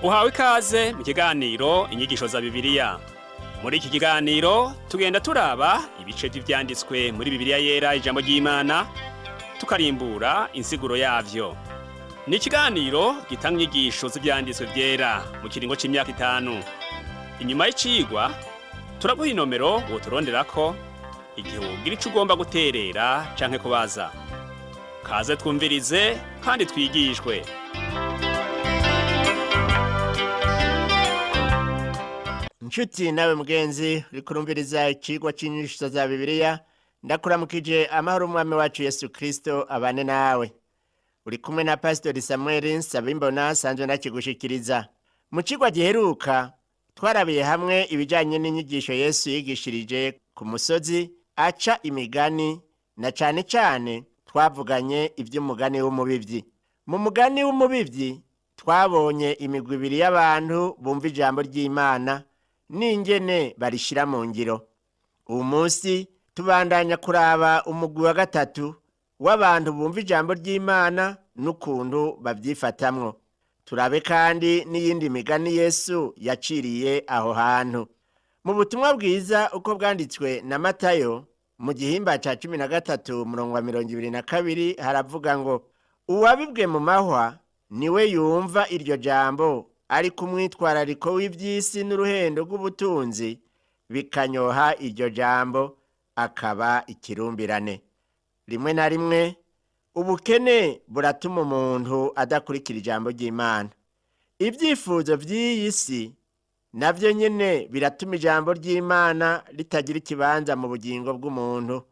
Uhawe ikaze mu kiganiro Inyigisho za Bibiliya. Muri iki kiganiro tugenda turaba ibice vy'ivyanditswe muri Bibiliya Yera, ijambo ry'Imana, tukarimbura insiguro yavyo. Ni ikiganiro gitanga inyigisho z'ivyanditswe vyera mu kiringo c'imyaka 5. Inyuma y'icigwa turaguha inomero woturonderako igihe wogira ico ugomba guterera canke kubaza. Kaze twumvirize kandi twigishwe. Nshuti nawe mugenzi uriko urumviriza icigwa c'inyigisho za Bibiliya, ndakuramukije amahoro umwami wacu Yesu Kristo abane nawe. Uri kumwe na Pastori Samuel Nsabimbona sanzwe ndakigushikiriza. Mu cigwa giheruka twarabiye hamwe ibijanye n'inyigisho Yesu yigishirije ku musozi aca imigani, na cane cane twavuganye ivy'umugani w'umubivyi. Mu mugani w'umubivyi twabonye imigwi ibiri y'abantu bumva ijambo ry'Imana n'ingene barishira mu ngiro. Uwu munsi tubandanya kuraba umugwi wa gatatu w'abantu bumva ijambo ry'Imana n'ukuntu babyifatamwo. Turabe kandi n'iyindi migani Yesu yaciriye aho hantu. Mu butumwa bwiza uko bwanditswe na Matayo mu gihimba ca 13 murongo wa 22 haravuga ngo: "Uwabibwe mu mahwa niwe yumva iryo jambo, ariko umwitwarariko w'ivy'isi n'uruhendo rw'ubutunzi bikanyoha iryo jambo, akaba ikirumbirane." Rimwe na rimwe ubukene buratuma umuntu adakurikira ijambo ry'Imana. Ibyifuzo vy'iyi si navyo nyene biratuma ijambo ry'Imana ritagira ikibanza mu bugingo bw'umuntu.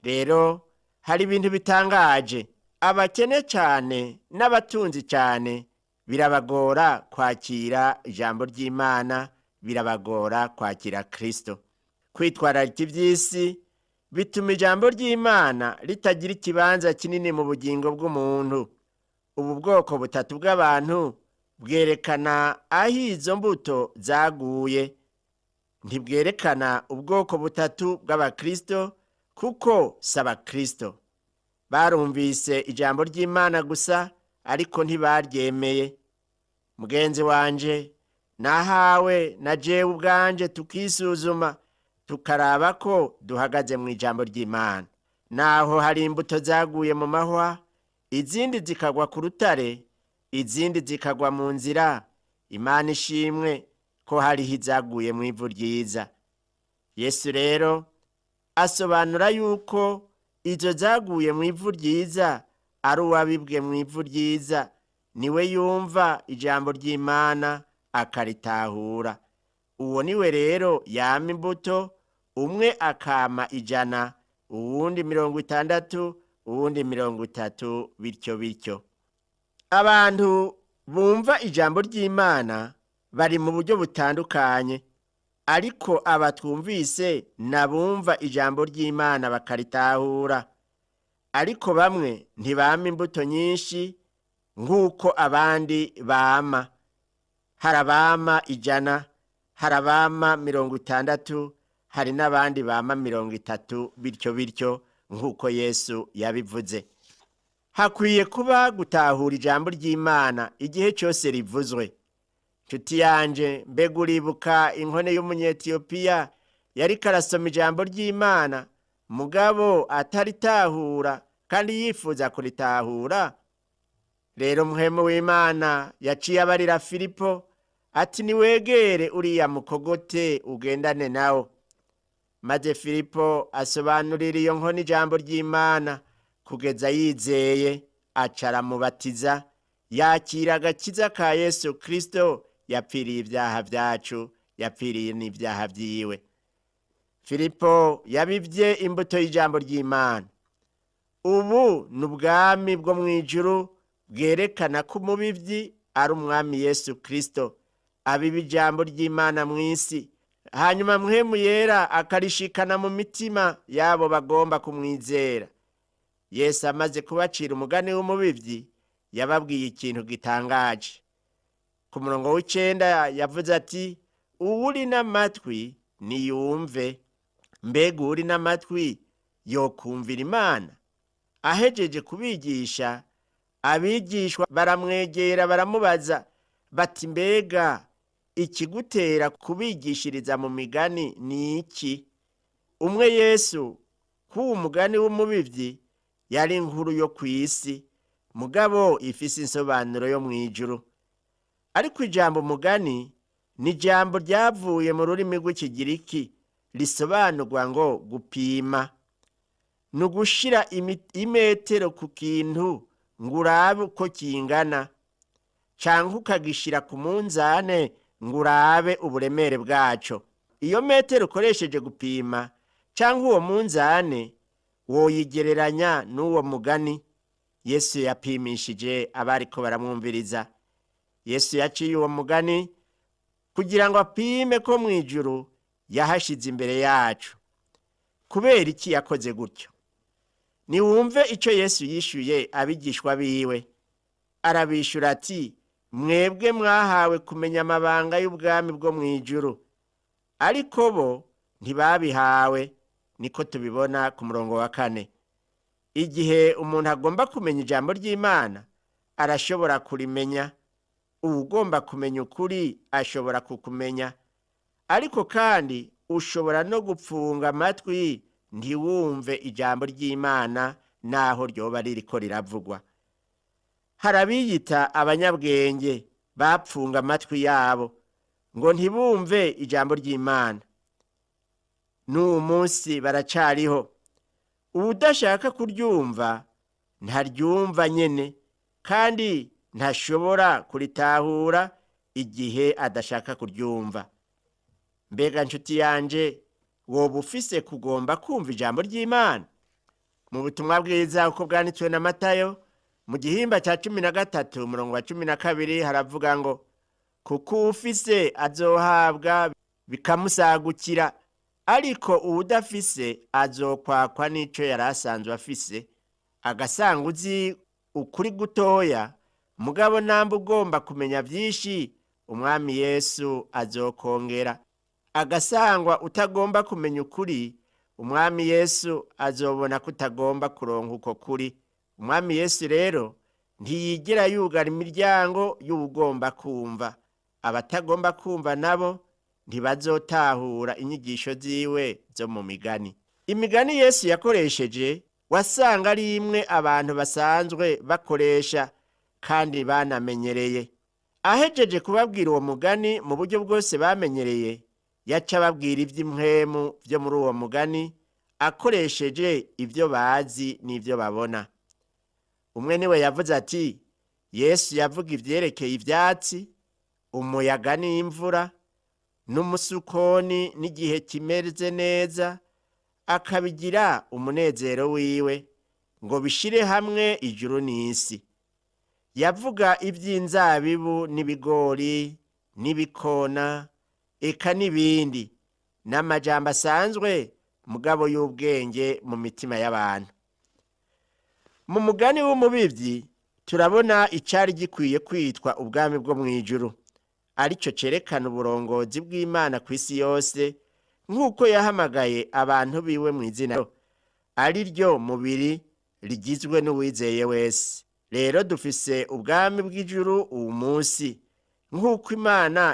Rero hari ibintu bitangaje: abakene cane n'abatunzi cane birabagora kwakira ijambo ry'Imana, birabagora kwakira Kristo. Kwitwararika ivy'isi bituma ijambo ry'Imana ritagira ikibanza kinini mu bugingo bw'umuntu. Ubu bwoko butatu bw'abantu bwerekana aho izo mbuto zaguye, ntibwerekana ubwoko butatu bw'abakristo, kuko si abakristo. Barumvise ijambo ry'Imana gusa, ariko ntibaryemeye. Mugenzi wanje, nahawe na jewe ubwanje tukisuzuma, tukaraba ko duhagaze mu ijambo ry'Imana. Naho hari imbuto zaguye mu mahwa, izindi zikagwa ku rutare, izindi zikagwa mu nzira, Imana ishimwe ko hariho izaguye mu ivu ryiza. Yesu rero asobanura yuko izo zaguye mu ivu ryiza ari uwabibwe mu ivu ryiza, niwe yumva ijambo ry'Imana akaritahura. Uwo niwe rero yama imbuto, umwe akama 100, uwundi 60, uwundi 30, bityo bityo. Abantu bumva ijambo ry'Imana bari mu buryo butandukanye, ariko aba twumvise nabumva ijambo ry'Imana bakaritahura. Ariko bamwe ntibama imbuto nyinshi nk'uko abandi bama. Hari abama 100, hari abama 60, hari n'abandi bama 30, bityo bityo nk'uko Yesu yabivuze. Hakwiye kuba gutahura ijambo ry'Imana igihe cyose rivuzwe. Nshuti yanje, mbega uribuka inkone y'Umunyetiyopiya yariko arasoma ijambo ry'Imana, mugabo ataritahura kandi yifuza kuritahura? Rero muhemu w'Imana yaciye abarira Filipo ati: "Niwegere uriya mukogote ugendane nawo." Maze Filipo asobanurira iyo nkone ijambo ry'Imana kugeza yizeye, aca aramubatiza, yakira agakiza ka Yesu Kristo yapfiriye ibyaha vyacu, yapfiriye n'ibyaha vyiwe. Filipo yabivye imbuto y'ijambo ry'Imana. Ubu ni ubwami bwo mw'ijuru bwerekana ko umubivyi ari umwami Yesu Kristo, abiba ijambo ry'Imana mw'isi, hanyuma Mpwemu Yera akarishikana mu mitima y'abo bagomba kumwizera. Yesu amaze kubacira umugani w'umubivyi, yababwiye ikintu gitangaje. Ku murongo w'9 yavuze ati: "Uwuri n'amatwi niyumve." Mbega uwuri n'amatwi yokumvira Imana? Ahejeje kubigisha, abigishwa baramwegera baramubaza. Bati mbega ikigutera kubigishiriza mu migani ni iki? Umwe Yesu k'uwo mugani w'umubivyi yari inkuru yo kw'isi, mugabo ifise insobanuro yo mw'ijuru. Ariko ijambo umugani ni ijambo ryavuye mu rurimi rw'ikigiriki risobanurwa ngo gupima. Ni ugushira imetero ku kintu ngo urabe uko kingana, canke ukagishira ku munzane ngo urabe uburemere bwaco. Iyo metero ukoresheje gupima canke uwo munzane woyigereranya n'uwo mugani Yesu yapimishije abariko baramwumviriza. Yesu yaciye uwo mugani kugira ngo apime ko mw'ijuru yahashize imbere yacu. Kubera iki yakoze gutyo? Niwumve ico Yesu yishuye abigishwa biwe. Arabishura ati: mwebwe mwahawe kumenya amabanga y'ubwami bwo mw'ijuru, ariko bo ntibabihawe. Niko tubibona ku murongo wa 4. Igihe umuntu agomba kumenya ijambo ry'Imana arashobora kurimenya. Uwugomba kumenya ukuri ashobora kukumenya, ariko kandi ushobora no gupfunga amatwi ntiwumve ijambo ry'Imana naho ryoba ririko riravugwa. Hari abiyita abanyabwenge bapfunga amatwi yabo ngo ntibumve ijambo ry'Imana. N'uwu munsi baracariho. Uwudashaka kuryumva ntaryumva nyene, kandi ntashobora kuritahura igihe adashaka kuryumva. Mbega nshuti yanje, woba ufise kugomba kumva ijambo ry'Imana? Mu butumwa bwiza uko bwanditswe na Matayo mu gihimba ca 13 umurongo wa 12 haravuga ngo: kuko uwufise azohabwa bikamusagukira, ariko uwudafise azokwakwa n'ico yari asanzwe afise. Agasanga uzi ukuri gutoya, mugabo namba ugomba kumenya vyinshi, Umwami Yesu azokongera. Agasangwa utagomba kumenya ukuri, Umwami Yesu azobona ko utagomba kuronka uko kuri. Umwami Yesu rero ntiyigera yugara imiryango y'uwugomba kumva. Abatagomba kumva nabo ntibazotahura inyigisho ziwe zo mu migani. Imigani Yesu yakoresheje wasanga ari imwe abantu basanzwe bakoresha kandi banamenyereye. Ahejeje kubabwira uwo mugani mu buryo bwose bamenyereye, yaca ababwira ivy'impwemu vyo muri uwo mugani akoresheje ivyo bazi n'ivyo babona. Umwe niwe yavuze ati: Yesu yavuga ivyerekeye ivyatsi, umuyaga n'imvura, n'umusukoni n'igihe kimeze neza, akabigira umunezero wiwe ngo bishire hamwe ijuru n'isi. Yavuga ivy'inzabibu n'ibigori n'ibikona eka n'ibindi, n'amajambo asanzwe mugabo y'ubwenge mu mitima y'abantu. Mu mugani w'umubivyi turabona icari gikwiye kwitwa ubwami bwo mw'ijuru, arico cerekana uburongozi bw'Imana kw'isi yose, nk'uko yahamagaye abantu biwe mw'izina ari ryo mubiri rigizwe n'uwizeye wese. Rero dufise ubwami bw'ijuru uwu munsi nk'uko Imana.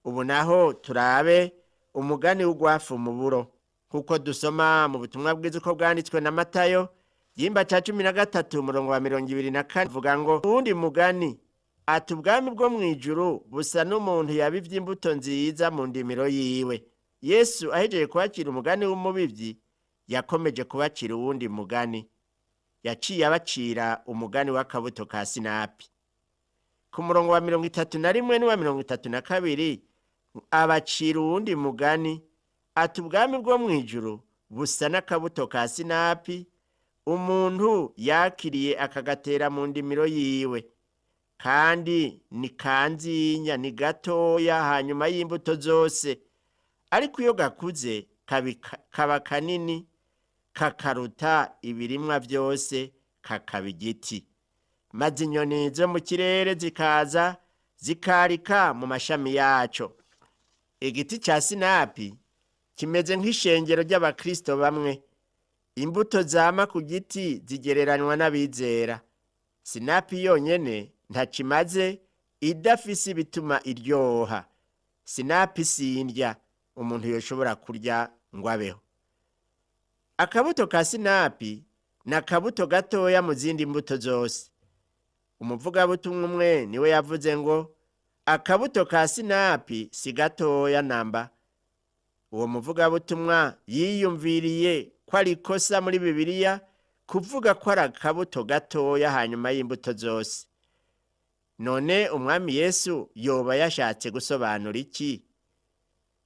Ubu naho turabe umugani w'ugwafu mu buro, nk'uko dusoma mu butumwa bwiza uko bwanditswe na Matayo igihimba ca 13 umurongo wa 24 uvuga ngo: uwundi mugani ati ubwami bwo mw'ijuru busa n'umuntu yabivye imbuto nziza mu ndimiro yiwe. Yesu ahejeje kubacira umugani w'umubivyi, yakomeje kubacira uwundi mugani. Yaciye abacira umugani w'akabuto ka sinapi. Ku murongo wa 31 n'uwa 32 abacira uwundi mugani ati ubwami bwo mw'ijuru busa n'akabuto ka sinapi umuntu yakiriye akagatera mu ndimiro yiwe, kandi ni kanzinya ni gatoya hanyuma y'imbuto zose, ariko iyo gakuze kaba kanini kakaruta ibirimwa vyose, kakaba igiti, maze inyoni zo mu kirere zikaza zikarika mu mashami yaco. Igiti ca sinapi kimeze nk'ishengero ry'abakristo bamwe. Imbuto zama ku giti zigereranywa n'abizera. Sinapi yonyene ntacimaze Idafise ibituma iryoha, sinapi sindya umuntu yoshobora kurya ngo abeho. Akabuto ka sinapi ni akabuto gatoya mu zindi mbuto zose. Umuvugabutumwa umwe niwe yavuze ngo akabuto ka sinapi si gatoya namba. Uwo muvugabutumwa yiyumviriye ko ari ikosa muri Bibiliya kuvuga ko ari akabuto gatoya hanyuma y'imbuto zose. None umwami Yesu yoba yashatse gusobanura iki?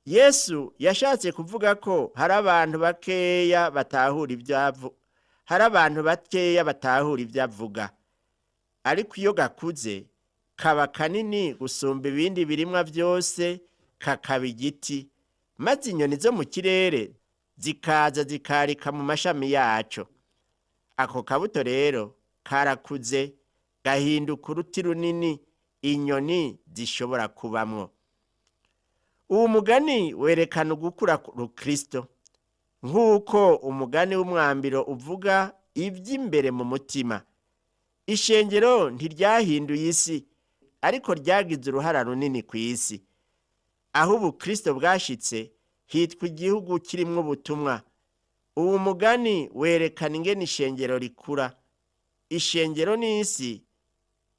Yesu yashatse kuvuga ko hari abantu bakeya batahura ibyo hari abantu bakeya batahura ibyo avuga. Ariko iyo gakuze kaba kanini gusumba ibindi birimwa byose, kakaba igiti, maze inyoni zo mu kirere zikaza zikarika mu mashami yaco. Ako kabuto rero karakuze gahinduka uruti runini inyoni zishobora kubamwo. Uwo mugani werekana ugukura rukristo, nk'uko umugani w'umwambiro uvuga iby'imbere mu mutima. Ishengero ntiryahinduye isi, ariko ryagize uruhara runini ku isi. Aho ubukristo bwashitse hitwa igihugu kirimwo ubutumwa. Uwo mugani werekana ingene ishengero rikura. Ishengero n'isi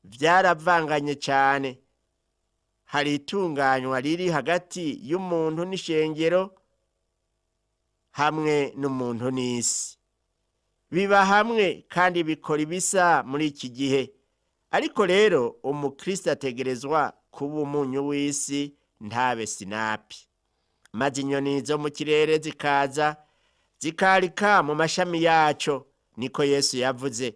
byaravanganye cyane. Hari itunganywa riri hagati y'umuntu n'ishengero hamwe n'umuntu n'isi. Biba hamwe kandi bikora ibisa muri iki gihe. Ariko rero umukristo ategerezwa kuba umunyu w'isi, ntabe sinapi. Maze inyoni zo mu kirere zikaza zikarika mu mashami yaco, niko Yesu yavuze.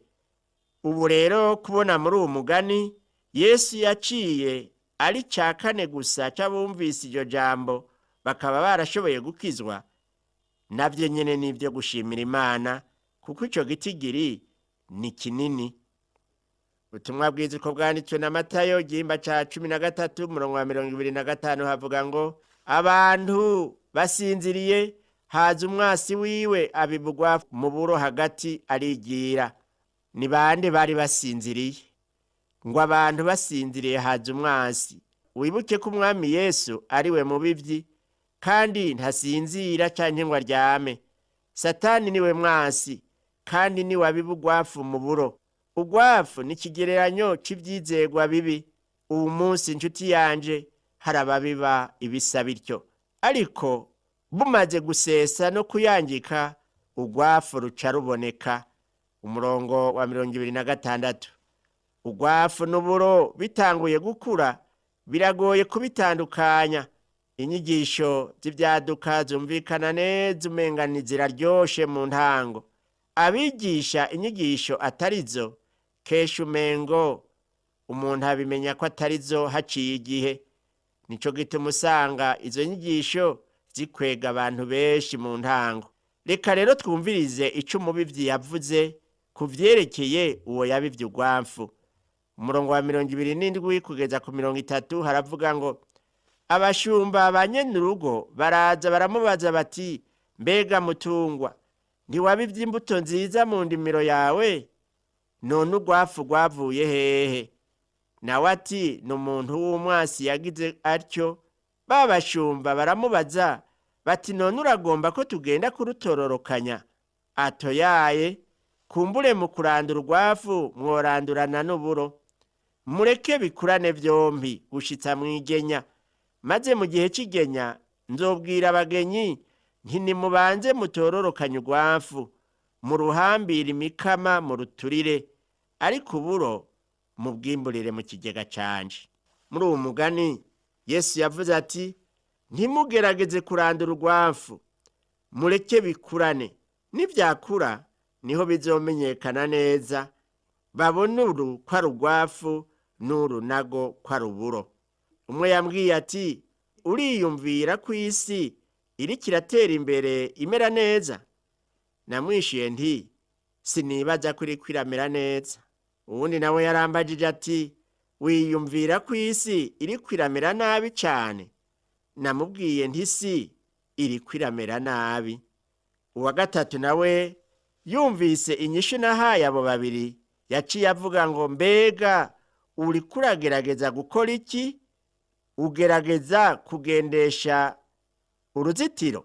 Ubu rero kubona muri uwo mugani Yesu yaciye ari cya kane gusa c'abumvise iryo jambo bakaba barashoboye gukizwa, navyo nyene n'ibyo gushimira Imana, kuko ico gitigiri ni kinini. Ubutumwa bwiza uko bwanditswe na Matayo igihimba ca 13 umurongo wa 25 havuga ngo abantu basinziriye haza umwasi wiwe abibugwa mu buro hagati arigira. Ni bande bari basinziriye? Ngo abantu basinziriye haza umwasi. Wibuke ko umwami Yesu ari we mubivyi, kandi ntasinzira canke ngo aryame. Satani niwe mwasi, kandi niwe abiba ugwafu mu buro. Ugwafu ni ikigereranyo c'ivyizegwa bibi. Uwu munsi inshuti yanje hari ababiba ibisa bityo, ariko bumaze gusesa no kuyangika ugwafu ruca ruboneka. Umurongo wa 26. Ugwafu n'uburo bitanguye gukura biragoye kubitandukanya. Inyigisho z'ibyaduka zumvikana neza umenga ni ziraryoshe mu ntango. Abigisha inyigisho atarizo kenshi umengo umuntu abimenya ko atarizo haciye igihe. Nico gituma usanga izo nyigisho zikwega abantu benshi mu ntango. Reka rero twumvirize ico umubivyi yavuze ku vyerekeye uwo yabivye ugwamfu. Umurongo wa 27 kugeza ku 30 haravuga ngo abashumba ba nyenurugo baraza baramubaza bati mbega mutungwa, ntiwabivye imbuto nziza mu ndimiro yawe? None ugwafu rwavuye hehe? Nawe ati ni umuntu w'umwasi yagize atyo. Ba bashumba baramubaza bati none uragomba ko tugenda kurutororokanya? Atoyaye, kumbure mu kurandura urwafu mworandurana n'uburo. Mureke bikurane vyompi gushitsa mwigenya, maze mu gihe c'igenya nzobwira abagenyi nti nimubanze mutororokanye urwafu, muruhambire imikama muruturire, ariko uburo mubwimburire mu kigega canje. Muri uwo mugani Yesu yavuze ati ntimugerageze kurandura urwafu, mureke bikurane, nivyakura niho bizomenyekana neza, babone uru ko ari urwafu n'uru nago ko ari uburo. Umwe yambwiye ati uriyumvira ko isi iriko iratera imbere imera neza? Namwishuye nti sinibaza ko iriko iramera neza. Uwundi nawe yarambajije ati wiyumvira ko isi iriko iramera nabi cane? Namubwiye nti isi iriko iramera nabi. Uwa gatatu nawe yumvise inyishu nahaye abo babiri, yaciye avuga ngo mbega Uriko uragerageza gukora iki? Ugerageza kugendesha uruzitiro?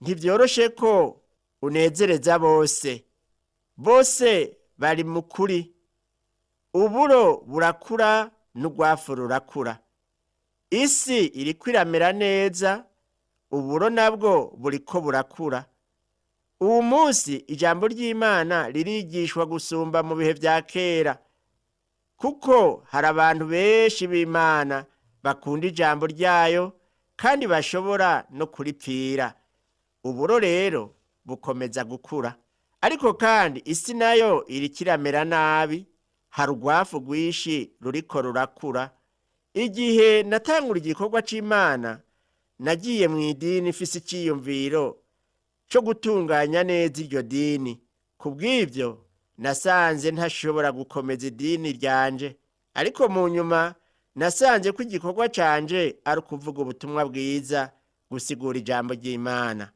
Ntibyoroshe ko unezereza bose. Bose bari mu kuri. Uburo burakura n'urwafu rurakura. Isi iriko iramera neza, uburo nabwo buriko burakura. Uwu munsi ijambo ry'Imana ririgishwa gusumba mu bihe vya kera, kuko hari abantu benshi b'Imana bakunda ijambo ryayo kandi bashobora no kuripfira. Uburo rero bukomeza gukura. Ariko kandi isi nayo iriko iramera nabi, hari urwafu rwinshi ruriko rurakura. Igihe natangura igikorwa c'Imana, nagiye mu idini mfise iciyumviro co gutunganya neza iryo dini. Kubw'ivyo nasanze ntashobora gukomeza idini ryanje, ariko mu nyuma nasanze ko igikorwa canje ari ukuvuga ubutumwa bwiza, gusigura ijambo ry'Imana.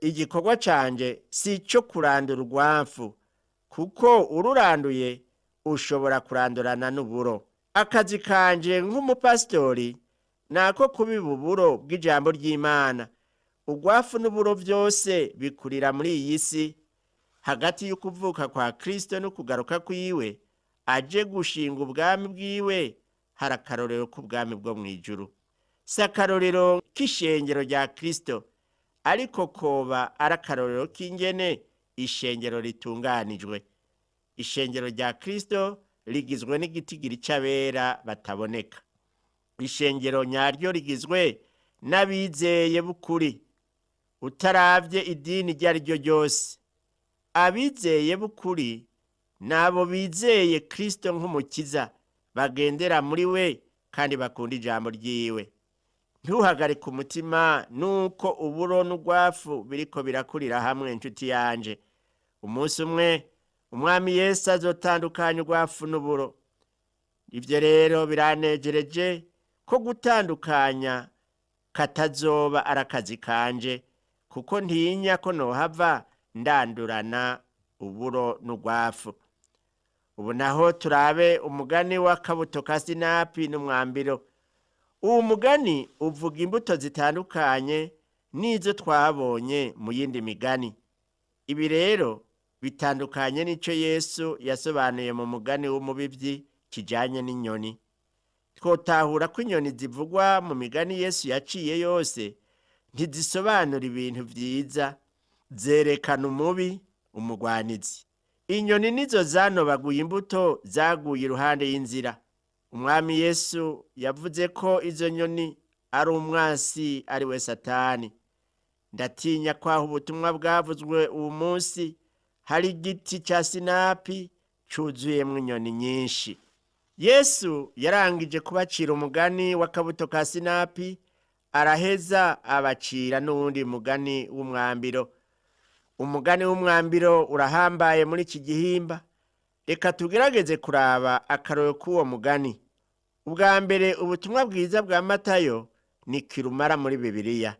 Igikorwa canje si ico kurandura urwamfu, kuko ururanduye ushobora kurandurana n'uburo. Akazi kanje nk'umupasitori ni ako kubiba uburo bw'ijambo ry'Imana. Urwafu n'uburo vyose bikurira muri iyi si hagati y'ukuvuka kwa Kristo no kugaruka kwiwe, aje gushinga ubwami bwiwe, hari akarorero k'ubwami bwo mw'ijuru. Si akarorero k'ishengero rya Kristo, ariko koba ari akarorero k'ingene ishengero ritunganijwe. Ishengero rya Kristo rigizwe n'igitigiri c'abera bataboneka. Ishengero nyaryo rigizwe n'abizeye b'ukuri, utaravye idini iryo ari ryo ryose. Abizeye b'ukuri n'abo bizeye Kristo nk'umukiza, bagendera muri we kandi bakunda ijambo ryiwe. Ntuhagarike umutima nuko uburo n'urwafu biriko birakurira hamwe, nshuti yanje. Umunsi umwe umwami Yesu azotandukanya urwafu n'uburo. Ivyo rero biranejereje ko gutandukanya katazoba ari akazi kanje, kuko ntinya ko nohava ndandurana uburo n'urwafu. Ubu naho turabe umugani w'akabuto ka sinapi n'umwambiro. Uwu mugani uvuga imbuto zitandukanye n'izo twabonye mu yindi migani. Ibi rero bitandukanye n'ico Yesu yasobanuye mu mugani w'umubivyi kijanye n'inyoni. Twotahura ko inyoni zivugwa mu migani Yesu yaciye yose ntizisobanura ibintu vyiza, zerekana umubi, umugwanizi. Inyoni nizo zanobaguye imbuto zaguye iruhande y'inzira. Umwami Yesu yavuze ko izo nyoni ari umwansi, ari we Satani. Ndatinya kwaho ubutumwa bwavuzwe uwu munsi hari igiti ca sinapi cuzuyemwo inyoni nyinshi. Yesu yarangije kubacira umugani w'akabuto ka sinapi, araheza abacira n'uwundi mugani w'umwambiro. Umugani w'umwambiro urahambaye muri iki gihimba. Reka tugerageze kuraba akarorero k'uwo mugani. Ubwa mbere, ubutumwa bwiza bwa Matayo ni kirumara muri Bibiliya.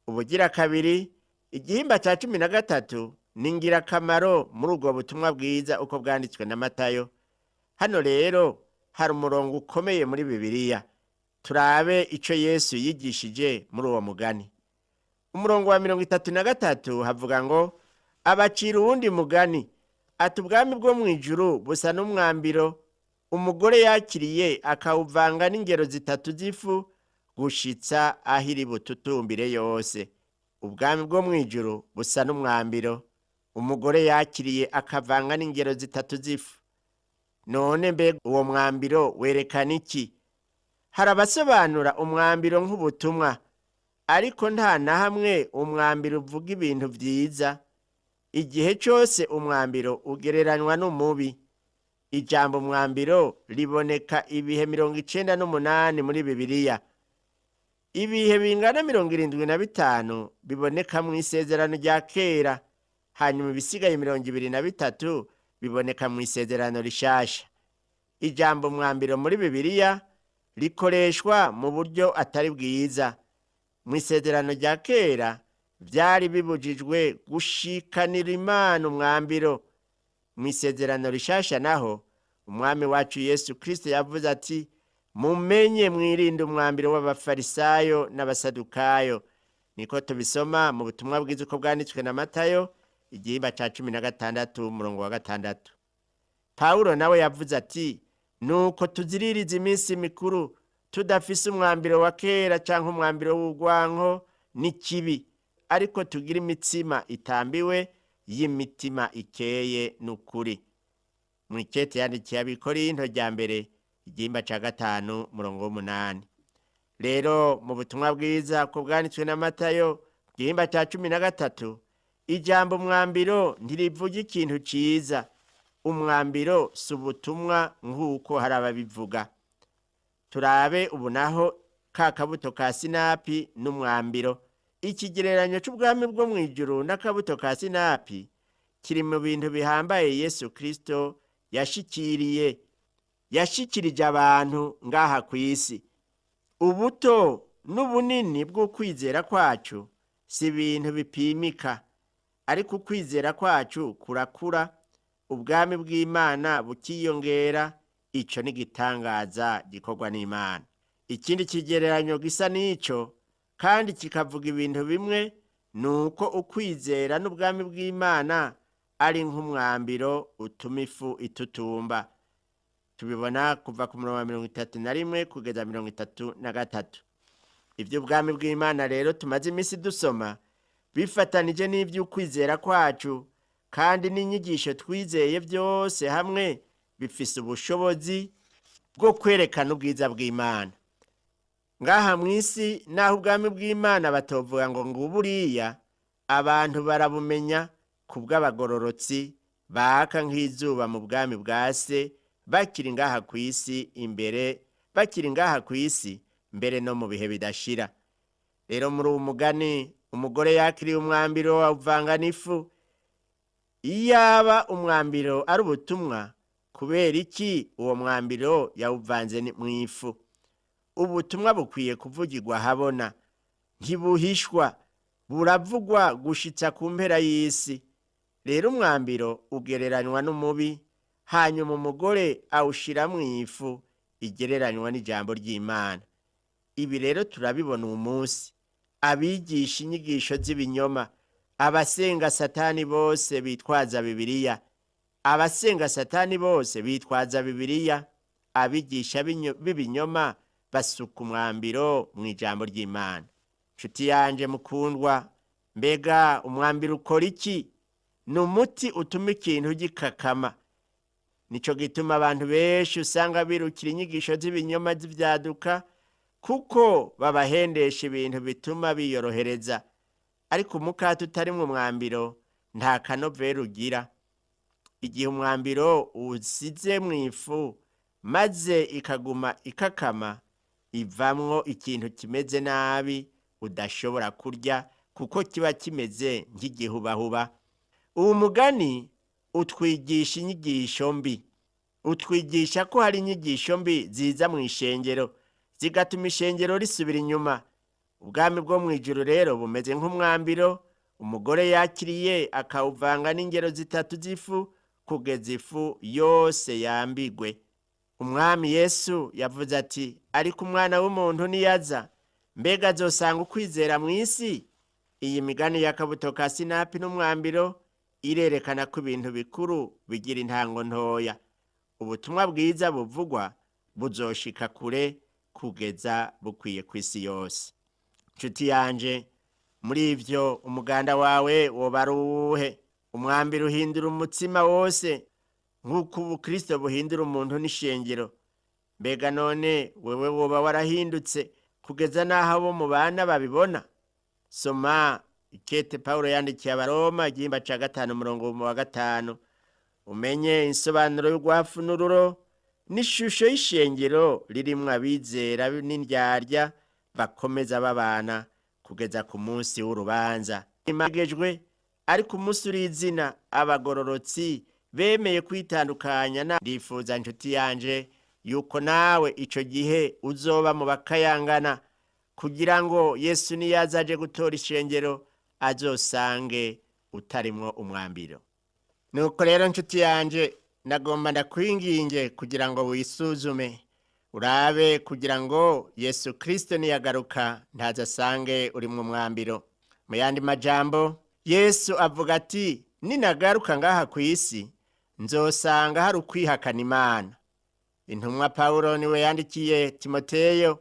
Ubugira kabiri, igihimba ca 13 ni ngirakamaro muri ubwo butumwa bwiza uko bwanditswe na Matayo. Hano rero hari umurongo ukomeye muri Bibiliya. Turabe ico Yesu yigishije muri uwo mugani. Umurongo wa 33 havuga ngo: abacira uwundi mugani ati ubwami bwo mw'ijuru busa n'umwambiro umugore yakiriye akawuvanga n'ingero zitatu z'ifu gushitsa aho iri bututumbire yose. Ubwami bwo mw'ijuru busa n'umwambiro umugore yakiriye akavanga n'ingero zitatu z'ifu. None mbega uwo mwambiro werekana iki? Hari abasobanura umwambiro nk'ubutumwa, ariko nta na hamwe umwambiro uvuga ibintu vyiza. Igihe cose umwambiro ugereranywa n'umubi. Ijambo umwambiro riboneka ibihe 98 muri Bibiliya. Ibihe bingana 75 biboneka mu isezerano rya kera, hanyuma ibisigaye 23 biboneka mu isezerano rishasha. Ijambo umwambiro muri Bibiliya rikoreshwa mu buryo atari bwiza. Mu isezerano rya kera vyari bibujijwe gushikanira Imana umwambiro. Mu isezerano rishasha naho Umwami wacu Yesu Kristo yavuze ati: "Mumenye mwirinde umwambiro w'abafarisayo n'abasadukayo." Niko tubisoma mu butumwa bwiza uko bwanditswe na Matayo, igihimba ca 16, umurongo wa 6. Pawulo nawe yavuze ati: "Nuko tuziririza iminsi mikuru tudafise umwambiro wa kera canke umwambiro w'urwanko n'ikibi, ariko tugira imitsima itambiwe y'imitima ikeye n'ukuri." Mw'ikete yandikiye Abikorinto rya mbere, igihimba ca 5, umurongo w'8. Rero mu butumwa bwiza ko bwanditswe na Matayo, igihimba ca 13, ijambo umwambiro ntirivuga ikintu ciza. Umwambiro si ubutumwa nk'uko hari ababivuga. Turabe ubu naho ka kabuto ka sinapi n'umwambiro. Ikigereranyo c'ubwami bwo mw'ijuru n'akabuto ka sinapi kiri mu bintu bihambaye Yesu Kristo yashikiriye, yashikirije abantu ngaha ku isi. Ubuto n'ubunini bw'ukwizera kwacu si ibintu bipimika, ariko ukwizera kwacu kurakura, ubwami bw'Imana bukiyongera. Ico ni igitangaza gikorwa n'Imana. Ikindi kigereranyo gisa n'ico kandi kikavuga ibintu bimwe ni uko ukwizera n'ubwami bw'Imana ari nk'umwambiro utuma ifu itutumba. Tubibona kuva ku murongo wa 31 kugeza 33. Ivy'ubwami bw'Imana rero tumaze iminsi dusoma bifatanije n'ivy'ukwizera kwacu kandi n'inyigisho twizeye, byose hamwe bifise ubushobozi bwo kwerekana ubwiza bw'Imana ngaha mw'isi. Naho ubwami bw'Imana batovuga ngo nguburiya, abantu barabumenya kubw'abagororotsi baka nk'izuba mu bwami bwa se bakiri ngaha ku isi imbere, bakiri ngaha ku isi mbere no mu bihe bidashira. Rero muri uwo mugani, umugore yakiriye umwambiro awuvanga n'ifu. Iyaba umwambiro ari ubutumwa, kubera iki uwo mwambiro yawuvanze mu ifu? Ubutumwa bukwiye kuvugirwa habona, ntibuhishwa, buravugwa gushitsa ku mpera y'isi. Rero umwambiro ugereranywa n'umubi, hanyuma umugore awushira mu ifu igereranywa n'ijambo ry'Imana. Ibi rero turabibona uyu munsi: abigisha inyigisho z'ibinyoma, abasenga Satani bose bitwaza Bibiliya, abasenga Satani bose bitwaza Bibiliya. Abigisha b'ibinyoma basuka umwambiro mu ijambo ry'Imana. Nshuti yanje mukundwa, mbega umwambiro ukora iki? Ni umuti utuma ikintu gikakama. Nico gituma abantu benshi usanga birukira inyigisho z'ibinyoma z'ivyaduka, kuko babahendesha ibintu bituma biyorohereza. Ariko umukate utarimwo umwambiro nta kanovera ugira. Igihe umwambiro usize mu ifu maze ikaguma ikakama, ivamwo ikintu kimeze nabi udashobora kurya, kuko kiba kimeze nk'igihubahuba. Uwo mugani utwigisha inyigisho mbi, utwigisha ko hari inyigisho mbi ziza mu ishengero zigatuma ishengero risubira inyuma. Ubwami bwo mu ijuru rero bumeze nk'umwambiro umugore yakiriye akawuvanga n'ingero zitatu z'ifu kugeza ifu yose yambigwe. Umwami Yesu yavuze ati: "Ariko umwana w'umuntu niyaza, mbega azosanga ukwizera mu isi?" Iyi migani y'akabuto ka sinapi n'umwambiro irerekana ko ibintu bikuru bigira intango ntoya. Ubutumwa bwiza buvugwa buzoshika kure kugeza bukwiye ku isi yose. Nshuti yanje, muri ivyo umuganda wawe woba ari uwuhe? Umwambiro uhindura umutsima wose nk'uko ubukristo buhindura umuntu n'ishengero. Mbega none wewe woba warahindutse kugeza n'aho abo mubana babibona? Soma ikete Pawulo yandikiye Abaroma, igihimba ca 5, umurongo wa 5, umenye insobanuro y'urwafu n'ururo n'ishusho y'ishengero ririmwo abizera n'indyarya bakomeza babana kugeza ku munsi w'urubanza imagejwe. Ariko umunsi urizina abagororotsi bemeye kwitandukanya na. Ndifuza, nshuti yanje, yuko nawe ico gihe uzoba mu bakayangana, kugira ngo Yesu niyaza aje gutora ishengero azosange utarimwo umwambiro. Nuko rero, nshuti yanje. Ndagomba ndakwinginge kugira ngo wisuzume, urabe kugira ngo Yesu Kristo niyagaruka ntaze asange uri mu mwambiro. Mu yandi majambo, Yesu avuga ati: "Ninagaruka ngaha ku isi, nzosanga hari ukwihakana Imana." Intumwa Pawulo niwe yandikiye Timoteyo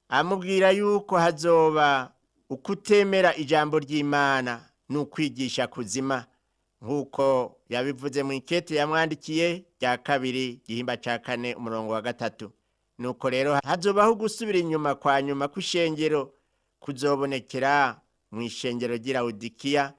amubwira yuko hazoba ukutemera ijambo ry'Imana n'ukwigisha kuzima, nk'uko yabivuze mu ikete yamwandikiye rya kabiri, igihimba ca 4, umurongo wa 3. Nuko rero hazobaho gusubira inyuma kwa nyuma kw'ishengero kuzobonekera mu ishengero ry'i Lawodikiya,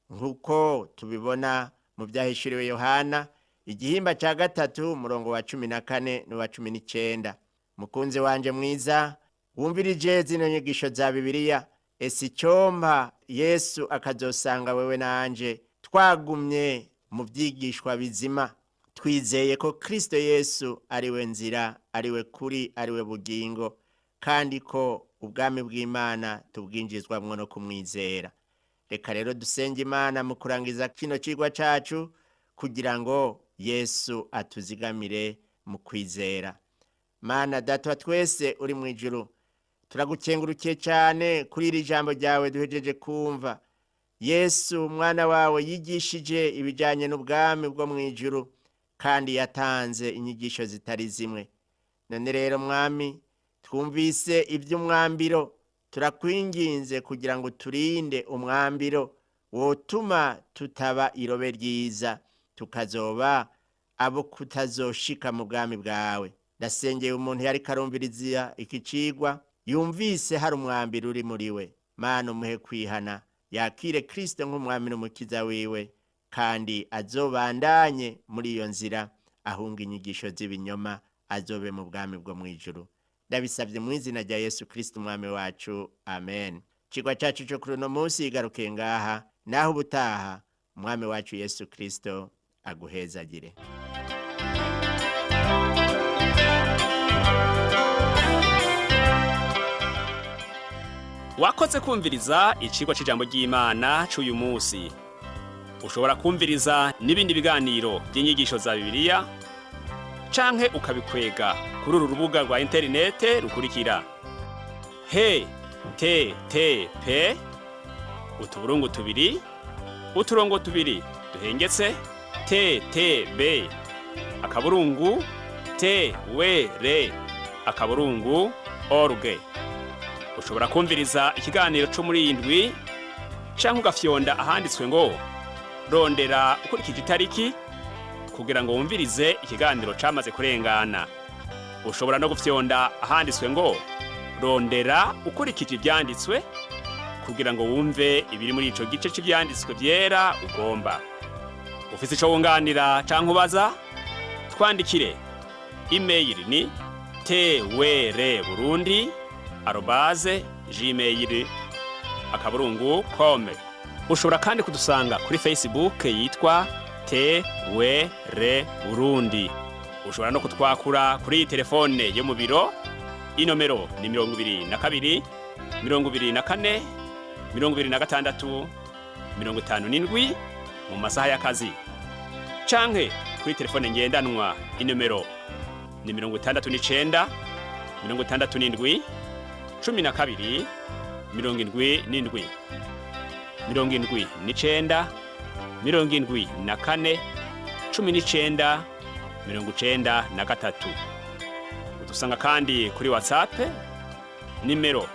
nk'uko tubibona mu vyahishuriwe Yohana, igihimba ca 3, umurongo wa 14 n'uwa 19. Mukunzi wanje mwiza wumvirije zino nyigisho za Bibiliya, ese icompa Yesu akazosanga wewe nanje twagumye mu vyigishwa bizima, twizeye ko Kristo Yesu ariwe nzira, ariwe kuri, ariwe bugingo, kandi ko ubwami bw'Imana tubwinjizwamwo no kumwizera. Reka rero dusenge Imana mu kurangiza kino cigwa cacu kugira ngo Yesu atuzigamire mu kwizera. Mana Data wa twese uri mu ijuru, turagukengurukiye cyane kuri iri jambo ryawe duhejeje kumva. Yesu umwana wawe yigishije ibijyanye n'ubwami bwo mu ijuru, kandi yatanze inyigisho zitari zimwe. None rero Mwami, twumvise iby'umwambiro, turakwinginze kugira ngo turinde umwambiro wotuma tutaba irobe ryiza, tukazoba abo kutazoshika mu bwami bwawe. Ndasengeye umuntu yari karumviriza iki cigwa, yumvise hari umwambiro uri muri we. Mana, umuhe kwihana, yakire Kristo nk'umwami n'umukiza wiwe, kandi azobandanye muri iyo nzira, ahunga inyigisho z'ibinyoma, azobe mu bwami bwo mu ijuru. Ndabisabye mu izina rya Yesu Kristo umwami wacu, amen. Icigwa cacu co kuri uno munsi igarukiye ngaha, naho ubutaha umwami wacu Yesu Kristo aguhezagire. Wakoze kumviriza icigwa c'ijambo ry'Imana c'uyu munsi. Ushobora kumviriza n'ibindi biganiro by'inyigisho za Bibiliya canke ukabikwega kuri uru rubuga rwa interinete rukurikira: he t t p utuburungu tubiri uturongo tubiri duhengetse t t b akaburungu t w r akaburungu org. Ushobora kumviriza ikiganiro cyo muri iyi ndwi canke ugafyonda ahanditswe ngo "rondera ukurikije itariki" kugira ngo wumvirize ikiganiro camaze kurengana. Ushobora no gufyonda ahanditswe ngo "rondera ukurikije ivyanditswe" kugira ngo wumve ibiri muri ico gice c'ivyanditswe vyera ugomba. Ufise ico wunganira canke ubaza, twandikire. Email ni twrburundi@gmail.com. Ushobora kandi kudusanga kuri Facebook yitwa TWR Burundi. Ushobora no kutwakura kuri iyi telefone yo mu biro, inomero ni 22 24 26 57 mu masaha y'akazi, canke kuri telefone ngendanwa, inomero ni 69 67 12 77, 79 74 19 93. Udusanga kandi kuri WhatsApp, nimero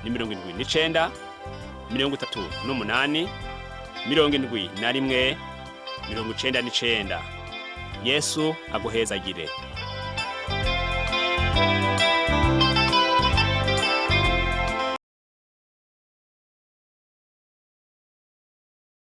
ni 79 38 71 99. Yesu aguhezagire.